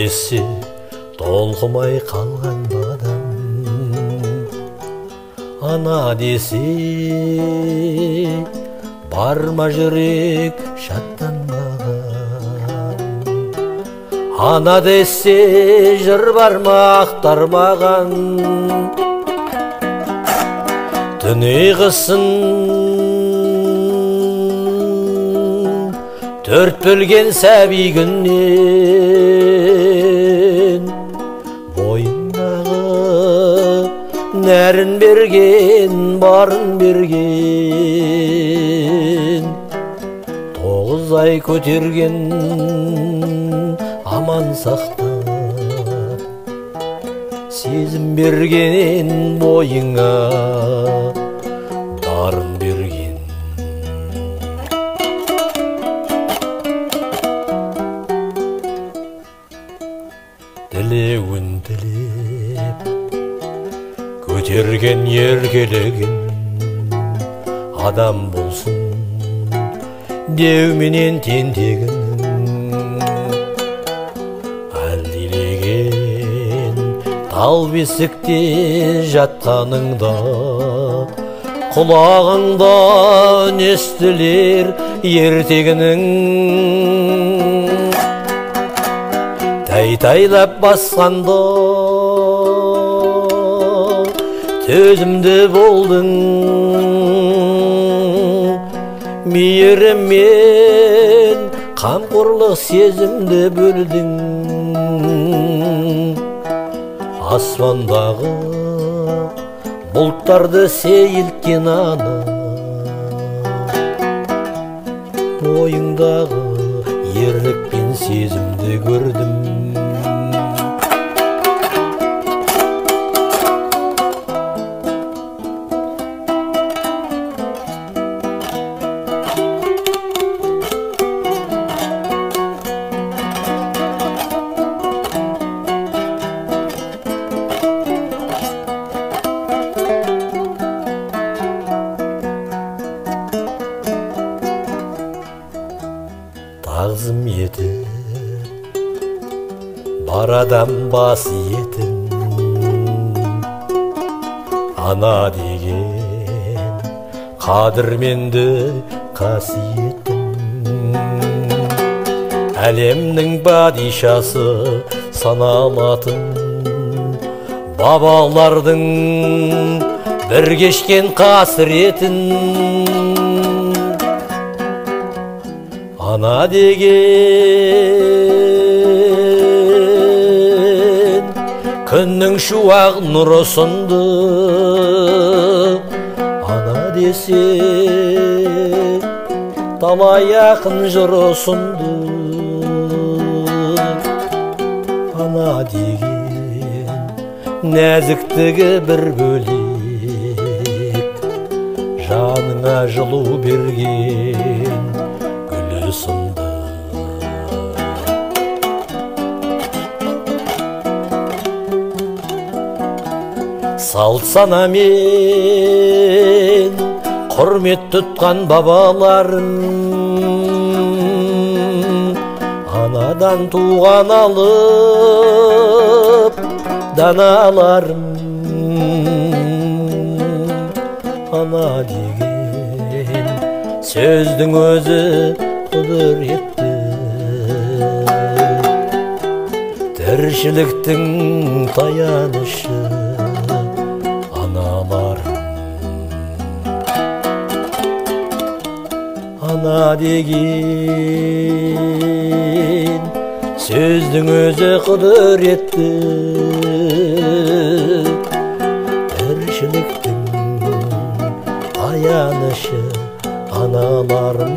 Десе толқымай қалған бадам, ана десе барма жүрек шаттанбаған, ана десе жыр барма ақтармаған, түн ұйқысын төрт бөлген сәби күннен, бойындағы нәрін берген, барын берген, 9 ай көтерген, аман сақтап, сезім берген бойыңа дарын берген. Тілеуін тілеп, көтерген еркелеген, адам болсын деуменен тентегінің, әлдилеген тал бесікте жатқаныңда, құлағыңда естілер ертегінің. Тәй-тәйләп басқанда төзімді болдың, мейіріммен қамқорлық сезімді бөлдің. Аспандағы бұлттарды сейілткен ана, бойыңдағы ерлік пен сезімді көрдім. Тағзым етіп, бар адам бас иетін, ана деген қадірменді қасиетін, әлемнің падишасы саналатын, бабалардың бір кешкен қасіретін. Ана деген күннің шуақ нұры сынды, ана десе талай ақын жыры ұсынды. Ана деген нәзіктігі бір бөлек, жаныңа жылу берген гүлі сынды. Салт санамен құрмет тұтқан бабаларым, анадан туған алып даналарым. Ана деген сөздің өзі құдіретті, тіршіліктің таянышы аналарым. Ана деген сөздің өзі құдіретті, тіршіліктің таянышы аналарым.